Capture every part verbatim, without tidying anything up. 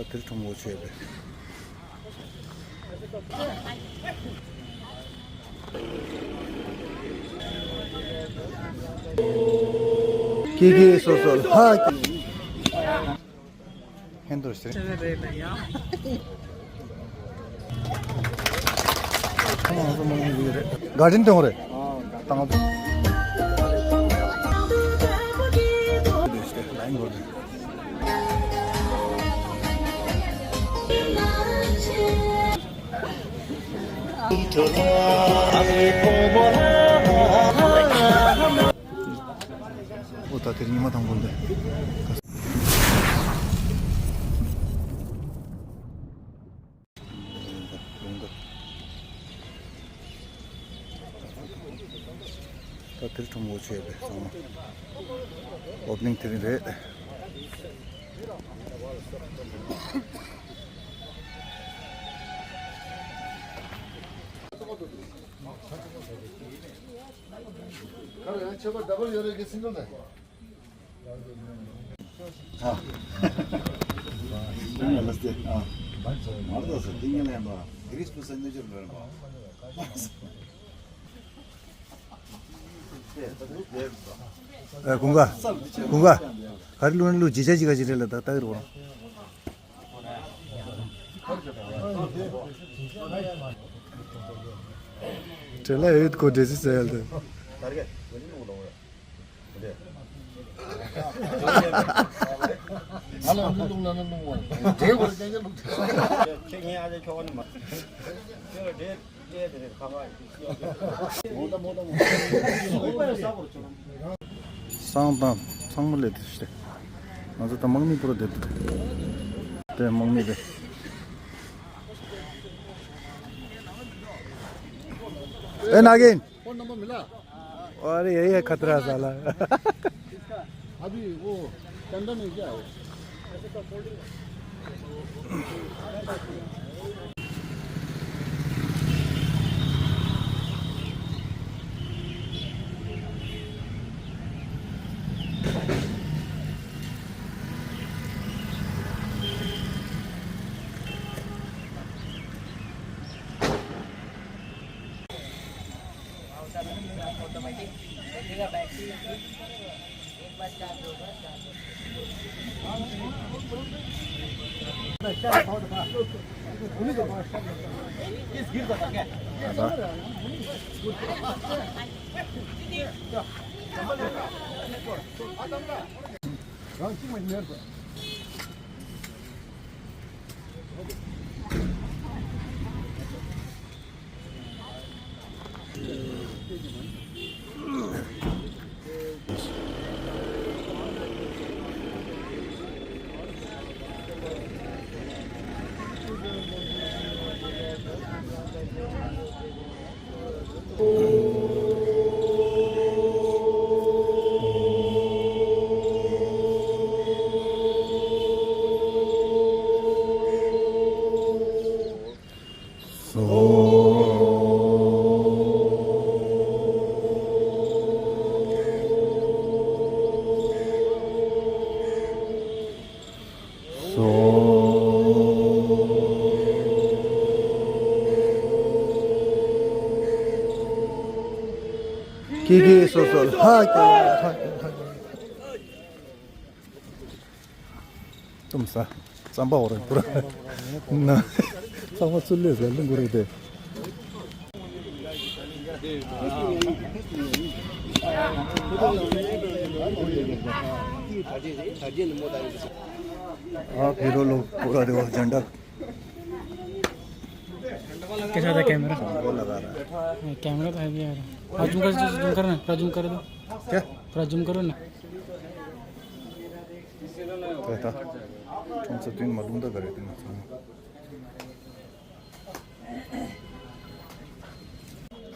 དེར་གྲུང་པོ་ཆེ་བས། ཀི་ཀི་སོ་སོ་ལ་ཧ་ཀི། ཧན་དུ་ཟེར། ག་རིན་དེ་རེད། དང་། ཨོ་ད་དེར་ཉི་མ་དང་པོ་འདི། ད་དེར་གྲུང་པོ་ཆེ་བས་ཚང་མ། ཨོ་པ་ནིང་དེ་རིང་རེད། ཁར་ཡང་ཆེ་བ་ཌ་བལ་ཡོད་རེད་གི་སིང་གལ་ནས། ཨ། ཡང་ལ་སྟེ། ཨ། མར་དོ་སེ་ཏིང་ངེ་ལེན་པ། གྷི་རིས་པུ་སེ་ནེ་ཅར་ལོན་པ། ཨ། ཀུན་དགའ། ཀུན་དགའ། ག་རེ་ལུང་ལུ་ཇི་ཆ་ཇི་ག་ཇི་རེད་ལ་ད་ལྟ་གི་རོ། དྲེ་ལ་ཡོད་ཁོ་འདྲེ་སི་ཟེར་ཡ་ལ་དེ། ང་ལ་འདི་ལུང་ལ་ནི་ལུང་བ། འདྲེ་བར་ཅན་ཅན་ལུང་། ཁྱེད་ངའི་ཨ་ཅེ་ཁྱོ་ག་ནི་མ། ཁྱོད་ལ་འདྲེ་སྐད་དེ་རེད་ཁ་ཁ་ཡིན། སང་དང་ཚང་མ་ལས་དེ་ཞིག་ང་ཚོ་ད་དམག་མི་པུ་ར་བསྡད་དེ། དེ་དམག་མི་རེད། ཨེ་ན་གིན། ཕོན་ནམ་བར་མི་ལ། अरे यही है खतरा साला। अभी वो टेंडर में क्या है? Automatic battery. ཀི་ཀི་སོ་སོ་ལ་ཧ་ཀི་ཧ་ཀི་ཧ་ཀི། ཏུམ་ས། རྩམ་པ་འོ་རེད་པུ་ར། ན། ཚང་མ་ཚུར་ལས་ཟ་ལུང་གུ་རེད་དེ། ཨ་ཕི་རོ་ལོ་པུ་ར་རེ་བ་ཇན་ཌ། कैसा था कैमरा? वो लगा रहा है। कैमरा तो है भी यार। थोड़ा जूम कर, जूम करना, थोड़ा जूम कर दो। क्या? थोड़ा जूम करो ना। तो था। कौन सा दिन मालूम था करे तुम।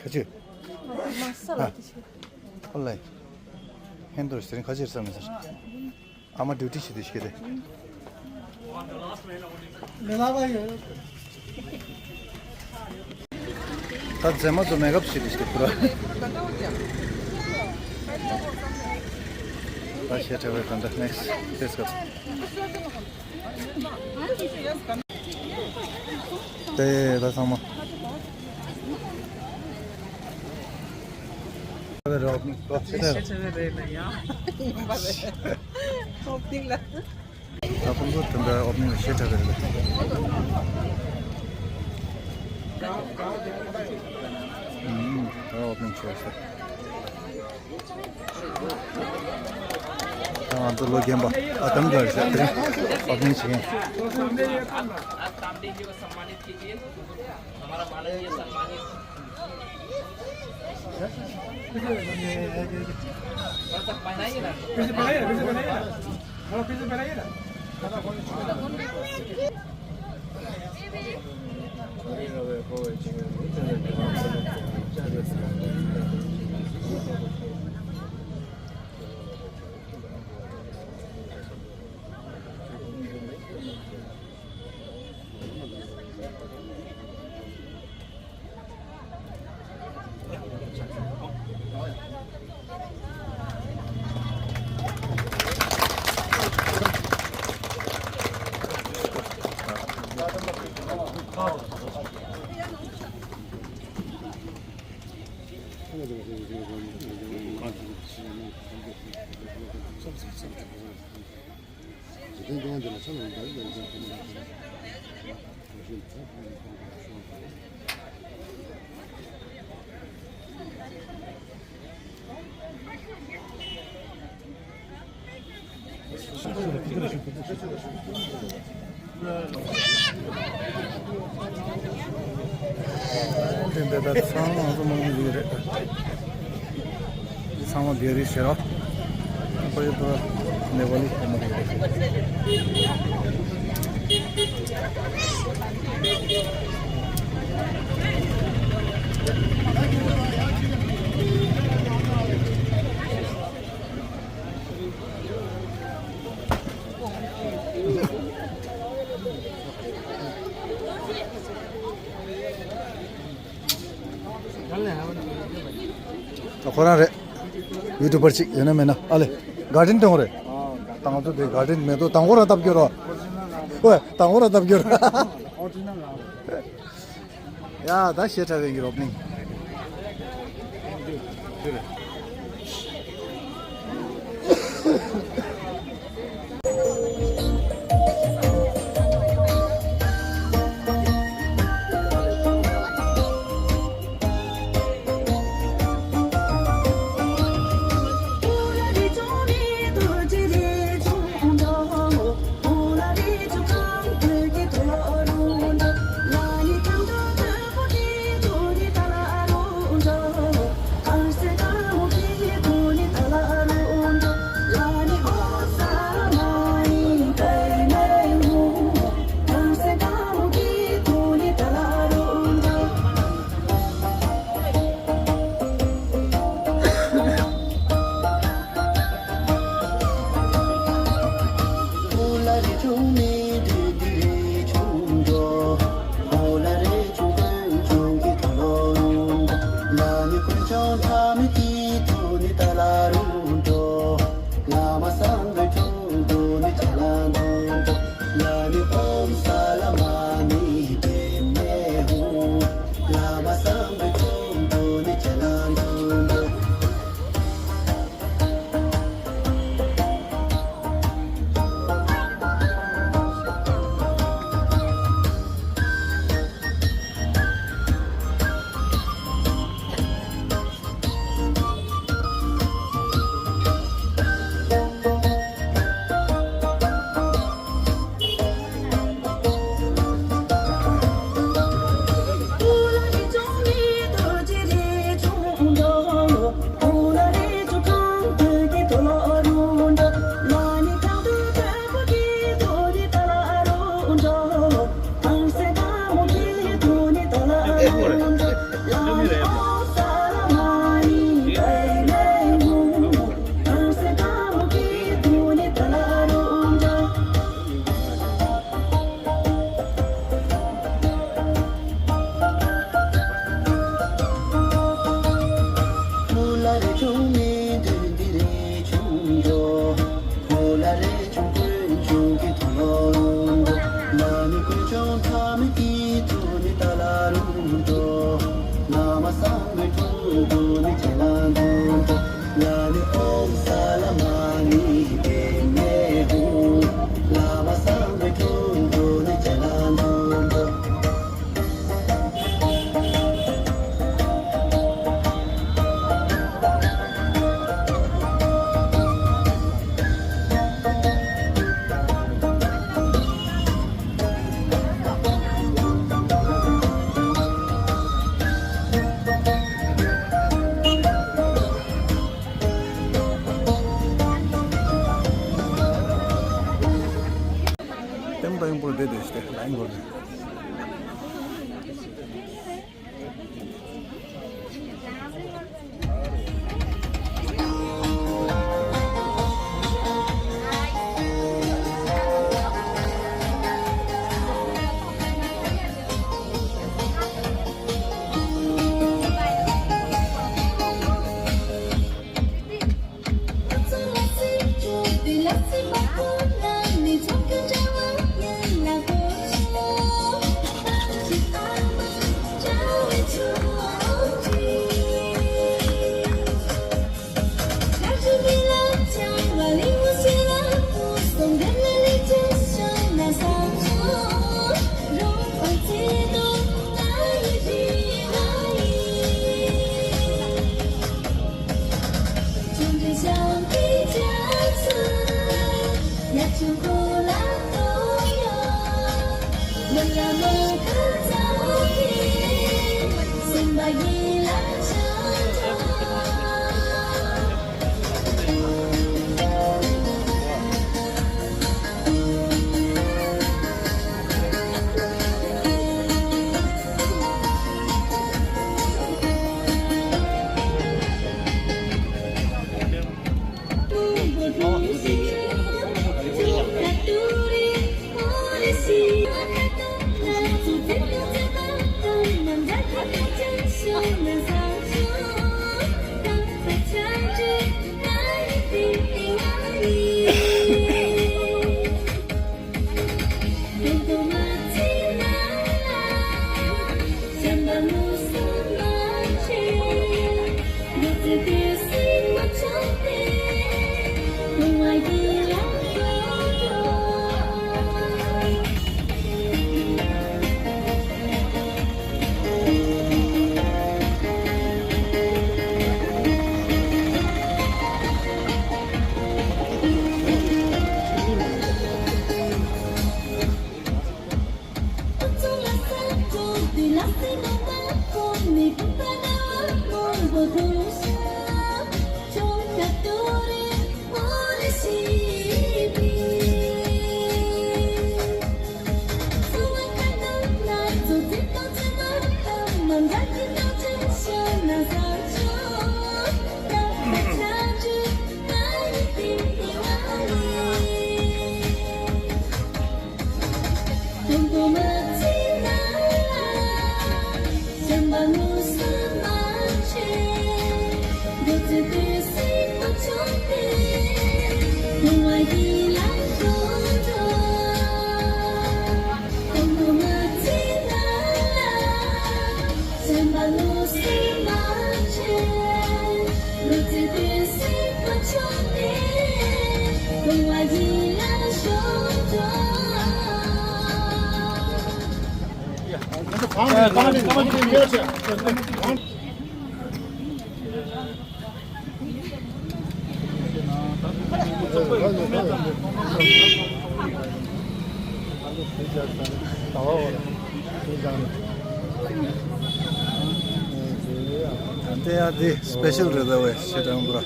खचे। मसाला। हाँ। तो छे। ओले। हेंदो स्टेरिंग खचे सर में सर। ཨ་མ་ཌིའུ་ཊི་བྱེད་དུས་ཤི་གི་རེད། ད་མཛེས་མ་ཚོ་མེག་ཨབ་བྱེད་དུས་ཤི་གི་རེད། ད་ཤེས་བྱ་བའི་གང་ལྟར་ནེག་སི་ཊི་ཕེ་སི་ཀབ། དེ་ད་ཚང་མ། ཨོ་པ་ནིང་ཆེ་ཆེ་རེད་ལ་ཡ། ཨོ་པ་ནིང་ལ། ད་ཁོང་ཚོ་དེ་འདྲ་ཨོ་པ་ནིང་ལ་ཞེ་དྲག་རེད། ཨུམ། ད་ཨོ་པ་ནིང་བྱས་ཤག་ང་ཚོ་ལོ་རྒན་པ་ཨ་དམ་རྒྱ་རེད་ཤག་དེ་རིང་ཨོ་པ་ནིང་བྱེད་མཁན། आप तामदेव जी को सम्मानित कीजिए। हमारा माननीय सम्मानित थोड़ा सा बनाइए ना। དེ་འདྲ་ད་ཚང་མ་ང་ཚོ་མང་མི་ཡོད་རེད། འདི་ཚང་མ་བེ་རི་ཤེ་ར། ཨ་ཕ་ཡུལ་པ་ནེ་པ་ལི་ཕོ་མོ་རེད། ཁོ་རང་རེད། ཡུ་ཊུབ་པར་ཅིག་ཡོད་ན་མེད་ན་ཨ་ལེ། གར་ཌེན་སྟོན་རེད། ད་ང་ཚོ་དེ་གར་ཌེན་མེ་ཏོག་དང་པོ་རང་བཏབ་རྒྱུ་རོ། ཨོ་དང་པོ་རང་བཏབ་རྒྱུ་རོ། ཡ་ད་ཞེ་དྲག་པའི་གི་རོ་པ་ནིང་། དེ་ལ་ཡིན་དགོས་ནས། དེ་ཡང་དེ་སི་པེ་ཤལ་རེད་ད་བས་ཤེས་དྲན་པ།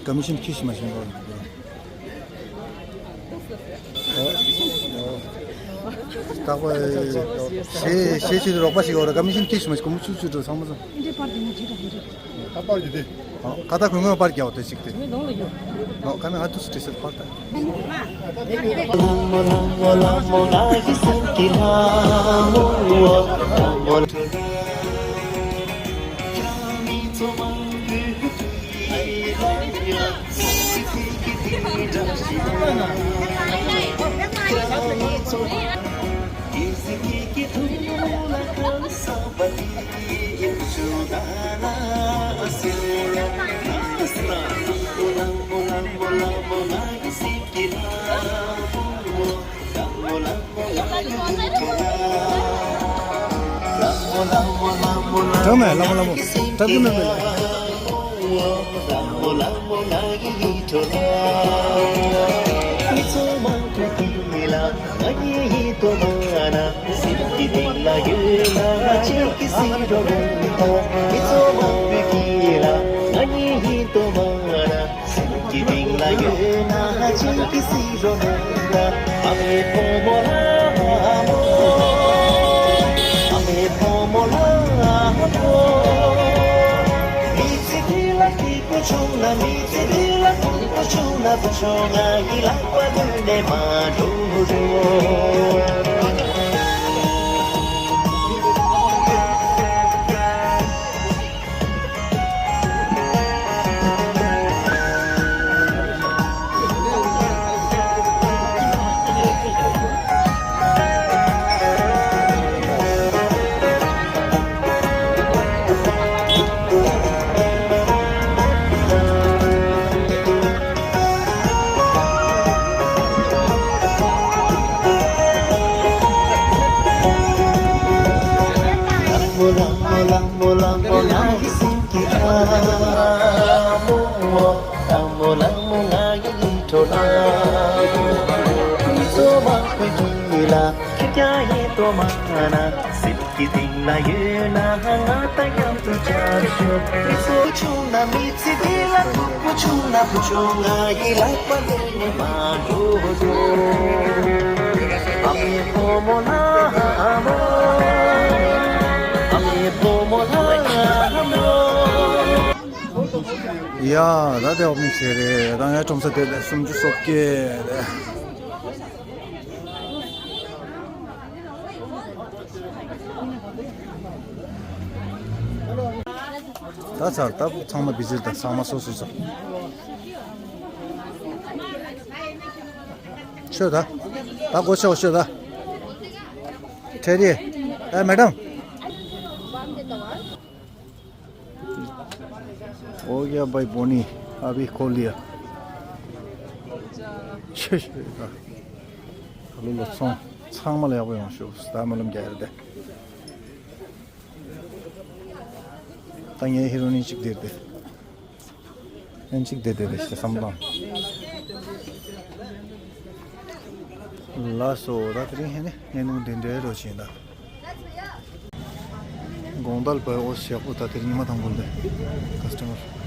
ཀ་མི་ཤན་ཁྱི་ཞིག་མ་ཤེས་པ། རྟག་པར་ཞེ་ཞེ་ཆེད་དུ་རོགས་པ་ཞིག་འོ་ར་ཀ་མི་ཤན་ཁྱི་ཞིག་མ་ཤེས་གོམ་ཆུ་ཆུ་འགྲོ་ཚང་མ་ཚང་། ད་པར་གྱི་དེ། ཨ། ཀ་ད་གོས་ངོས་པར་རྒྱག་དེ་ཅིག་དེ། ཨོ་ཀ་ནི་ཨ་ཏུ་སི་ཏི་སེར་པར་ད། དྲང་མེད་ལ་མོ་ལ་མོ་དྲང་གི་མེད་མེད། ཡ། ད་དེ་འོག་མིན་ཆེ་རེད། ད་ངའི་ཁྲོམ་ས་དེ་ལས་སུམ་ཅུ་སོ་བརྒྱད་རེད། ད་ཚར་ད་ཚང་མ་བི་ཟིར་ད་ཚང་མ་སོ་སོ་སོ། ཤོད་ད། ད་གོ་ཆོག་ཤོད་ད། ཁྲེ་རི། ཨ་མེ་ཌམ། ཨོ་ཡ་བྷའི་བོ་ནི། ཨ་བྷི་ཁོ་ལི་ཡ། ཤེ་ཤེ་ད། ད་ལོ་ལོ་ཚོང་ཚང་མ་ལ་ཡག་པོ་ཡོང་ཤོག་ད་སྨོན་ལམ་རྒྱག་ཡ་རེད་དེ། ད་ངའི་ཧི་རོ་ནི་གཅིག་དེར་དེ། ཨན་གཅིག་དེ་དེ་རེད་ཤེ་བསམ་བློ། ལགས་སོ། ད་དེ་རིང་ཧེ་ནི་ངའི་ནུ་དེ་འདྲའི་རོ་ཆེན་ད། དགོང་དག་པའི་འོ་ཞག་པོ་ད་དེ་རིང་ཉི་མ་དང་པོ་འདི་ཀ་སི་ཊ་མར།